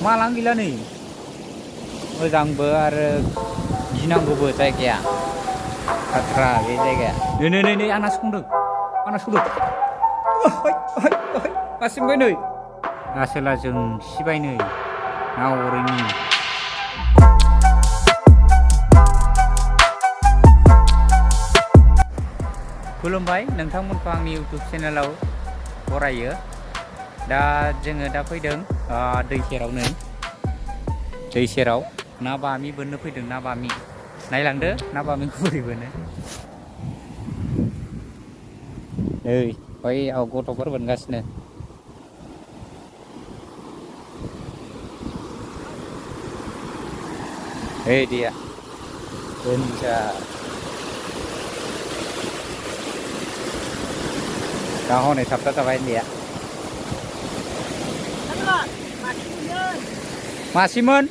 मालां गैला नै मोजांबो आरो गिनांगौबो जायगाया खाथ्रा बे जायगाया नै आंना संदों गासिबो नै आसोला जों सिबाय नै ना अरैनि खुलुमबाय नोंथांमोनखौ आंनि इउटुब चेनेलाव बरायो दा जोङो दा फैदों दै सेराव नै दै सेराव ना बामि बोननो फैदों ना बामि नायलांदो ना बामिखौ बोरै बोनो नै बैयाव गथ'फोर बोनगासिनो ओइ दैया बोनजा दा हनै थाबथा जाबाय दैया मासेमोन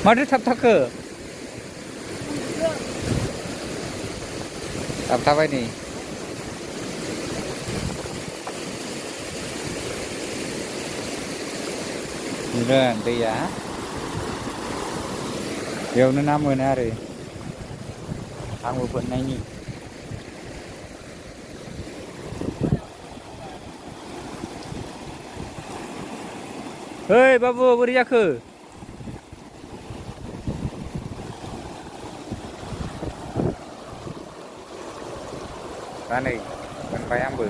माथो थाबथाखो थाबथाबाय नै नुदों दैया बेयावनो ना मोनो आरो आंबो बोननायनि ओइ बाबु बोरै जाखो दा नै मोनबाय आंबो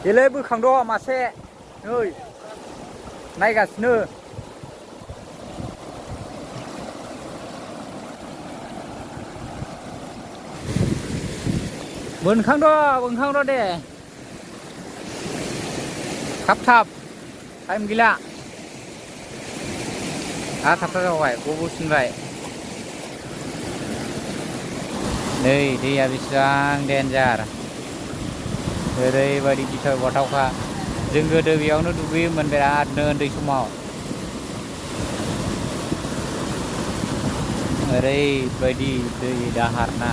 बेलाय बोखांद' मासे नै नायगासिनो बोनखांद' दे थाब टाइम गैला थाबथा जाबाय गबोफिनबाय नै दैया बेसेबां देन्जार ओरैबायदि गिथाव बाथावखा जों गोदो बेयावनो दुगैयोमोन बिरादनो उन्दै समाव ओरैबायदि दै दाहार ना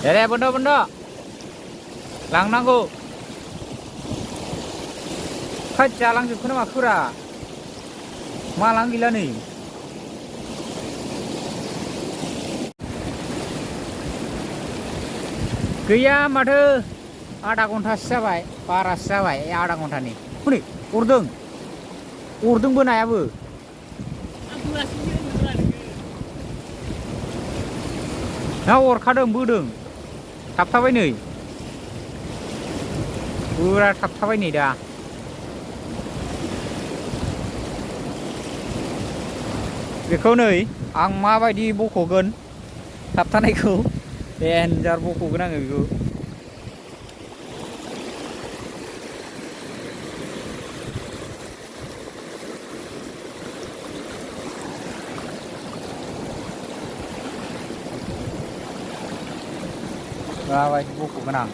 दे बन्द' लांनांगौ खायद जालांजोबखो ना माखोरा मालां गैला नै गैया माथो आधा घन्टासो जाबाय बारासो जाबाय आधा घन्टानि हनै अरदोंबो नायाबो ना अरखादों बोदों थाबथाबाय नै फुरा थाबथाबाय नै दा बेखौ नै आं माबायदि बख'गोन थाबथानायखौ देन्जार बख'गोन आङो बेखौ माबायदि बख'गोन आं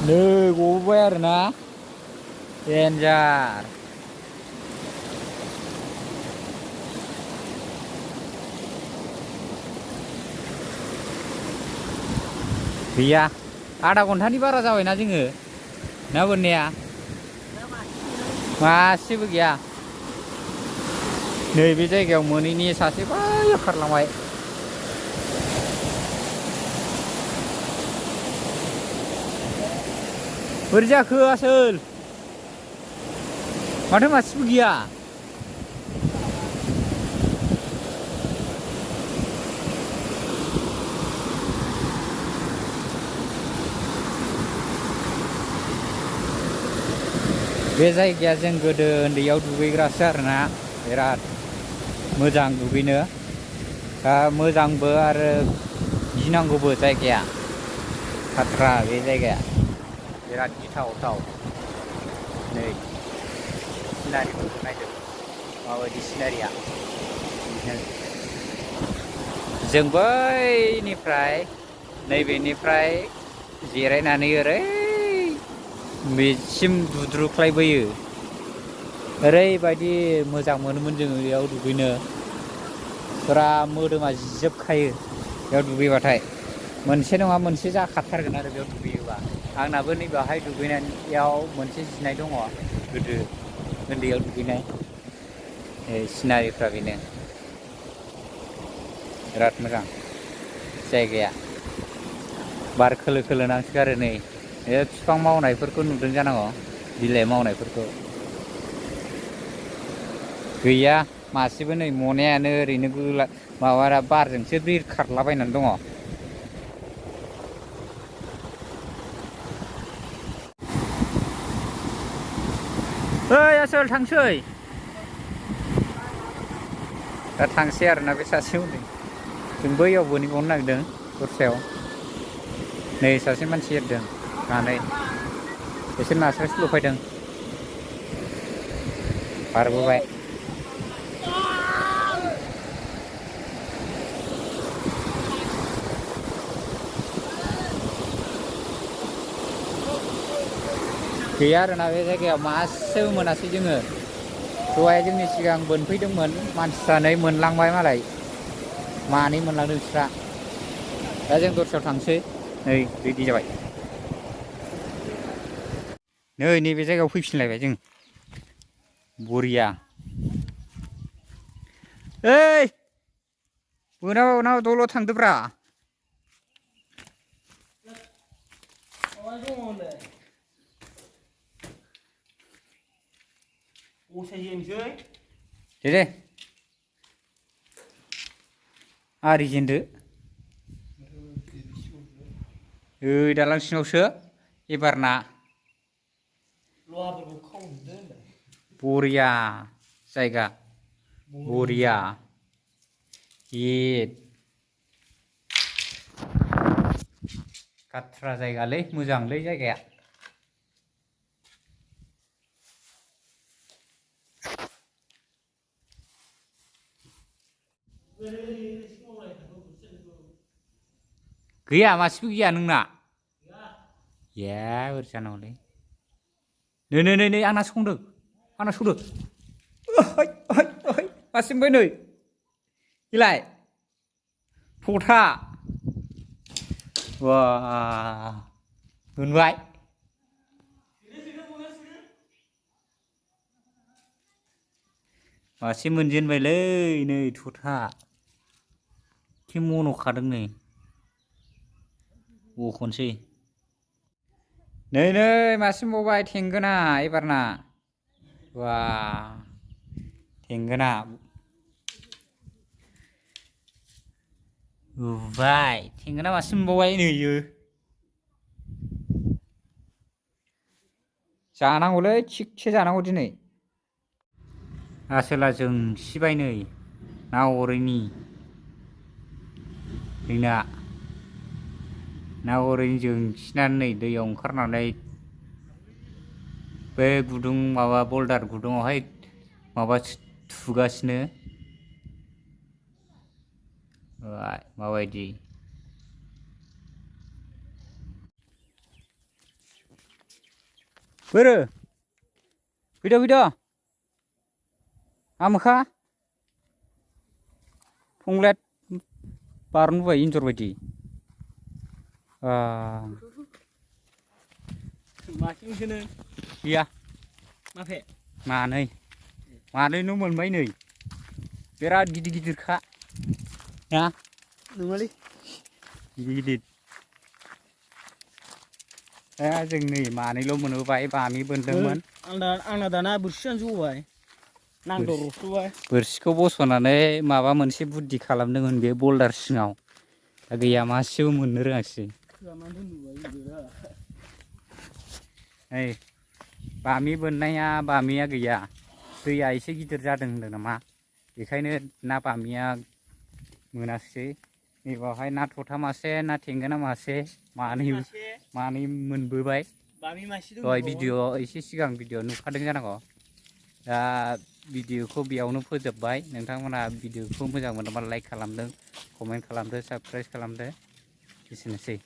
नै गबोबाय आरोना देन्जार गैया आधा घन्टानि बारा जाबायना जोङो ना बोननाया मासेबो गैया नै बे जायगायाव मोनैनि सासे बै खारलांबाय बोरै जाखो आसोल माथो मासेबो गैया बे जायगाया जों गोदो उन्दैयाव दुगैग्रासो आरोना बिराद मोजां दुगैनो मोजांबो आरो गिनांगौबो जायगाया खाथ्रा बे जायगाया बिराद गिथावथाव नै सिनारिफोरखौ नायदों माबायदि सिनारिया जों बैनिफ्राय नैबेनिफ्राय जिरायनानै ओरै बेसिम दुद्रुख्लायबोयो ओरैबायदि मोजां मोनोमोन जोङो बेयाव दुगैनो फुरा मोदोमा जिजोबखायो बेयाव दुगैबाथाय मोनसे नङा मोनसे जाखाथारगोन आरो बेयाव दुगैयोबा आंनाबो नैबेवहाय दुगैनायाव मोनसे जिनाय दङ गोदो उन्दैयाव दुगैनाय सिनारिफ्रा बेनो बिराद मोजां जायगाया बार खोलो खोलो नांसोगारो नै बे बिफां मावनायफोरखौ नुदों जानांगौ बिलाइ मावनायफोरखौ गैया मासेबो नै मनायानो ओरैनो माबा बारजोंसो बिरखारलाबायनानै दङ ओइ आसोल थांसै दा थांसै आरोना बे सासे उन्दै जों बैयाव बोनहैबावनो नागिरदों दस्रायाव नै सासे मानसि एरदों मानै एसे नास्राय सल' फैदों बारबोबाय गैया आरोना बे जायगायाव मासेबो मोनासै जोङो दहाय जोंनि सिगां बोनफैदोंमोन मानसिफ्रा मोनलांबाय मालाय मानै मोनलांदों बिस्रा दा जों दस्रायाव थांसै नै रेडि जाबाय नै नैबे जायगायाव फैफिनलायबाय जों बरिया ओइ बोनाव दल' थांदोब्रा दे आरिजेनदो ओइ दालां सिङावसो एबारना बरिया जायगा बरिया गाथ्रा जायगालै मोजांलै जायगाया गैया मासेबो गैया नोंना ए बोरै जानांगौलै नै आंना संदों मासे मोनबाय नै इलाय थथा वा मोनबाय मासे मोनजेनबायलै नै थथा एखे मन'खादों नै बखनसै नै मासे मोनबावबाय थेंगोना एबारना वा थेंगोना उबाय थेंगोना मासे मोनबावबाय नैयो जानांगौलै थिगसे जानांगौ दिनै आसोला जोंसिबाय नै ना अरैनि जोंना ना अरैनि जोंसिनानै नै दैयाव ओंखारनानै बे गुदुं माबा बल्दार गुदुङावहाय माबा थुगासिनो माबायदि बोरो फैद' आमोखा फंलेट बारनबोबाय एन्जर बायदि मासेल'सोनो गैया माफे मानैल' मोनबाय नै बिराद गिदिरखा ना नङालै गिदिर जों नै मानैल' मोनबोबाय बामि बोनदोंमोन आंना दाना बोरसियानो जबाय नांदरबाय बोरसिखौ बस'नानै माबा मोनसे बुद्धि खालामदोंमोन बे बल्दार सिङाव दा गैया मासेबो मोननो रोङासै नै बामि बोननाया बामिया गैया दैया एसे गिदिर जादों होनदों नामा बेखायनो ना बामिया मोनासै नैबावहाय ना थथा मासे ना थेंगोना मासे मानै मोनबोबाय दहाय भिडिअ एसे सिगां भिडिअ नुखादों जानांगौ दा भिडिअखौ बेयावनो फोजोबबाय नोंथांमोना भिडिअखौ मोजां मोनोबा लाइक खालामदों कमेन्ट खालामदो साबस्क्राइब खालामदो एसेनोसै